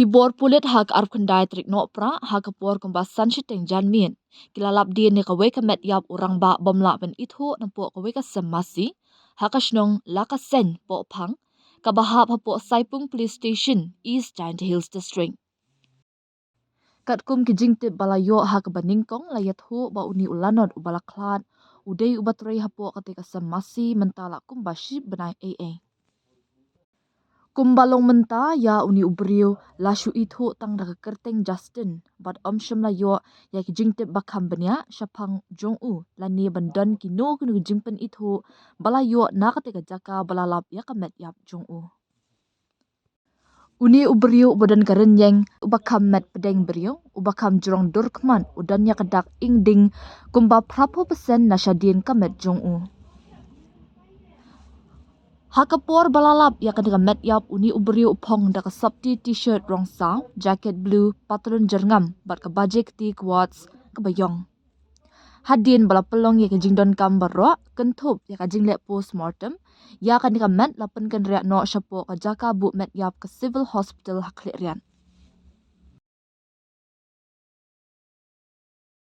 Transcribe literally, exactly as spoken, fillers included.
Ki bor pulit ha ka arphew khyndai tarik Nohprah ha ka por kumba san shiteng janmiet ki la lap dien ïa kawei ka met ïap u rangbah bym lah ban ithuh napoh kawei ka sem masi ha ka shnong Lakasein Pohphang, kaba hap hapoh Saipung Police Station, East Jaintia Hills District. Katkum ki jingtip ba la ïoh ha kaba nyngkong, la ïathuh ba une u lanot uba la khlad u dei uba trei hapoh katei ka sem masi mynta la kumba shi bnai ei ei. Kumba long mynta, ïa une u briew la shu ithuh tang da ka kyrteng Justin bad ym shym la ïoh ïa ki jingtip ba kham bniah shaphang jong u lane ban don kino kino ki jingpynithuh ba la ïoh na katei ka jaka ba la lap ïa ka met ïap jong u. Une u briew uba don ka rynïeng, uba kham met pdeng briew, uba kham jrong dur khmat, u don ïa ka dak ingding kumba phraphew percent na shadien ka met jong u. Ha ka por ba la lap ïa kane ka met ïap, une u briew u phong da ka sopti t-shirt rong saw, jacket blue, patlun jyrngam bad ka baje kti quartz kaba ïong. Hadien ba la pynlong ïa ka jingdonkam baroh, kynthup ïa ka jingleh postmortem, ïa kane ka met la pynkynriah noh shapoh ka jaka buh met ïap ka Civil Hospital ha Khliehriat.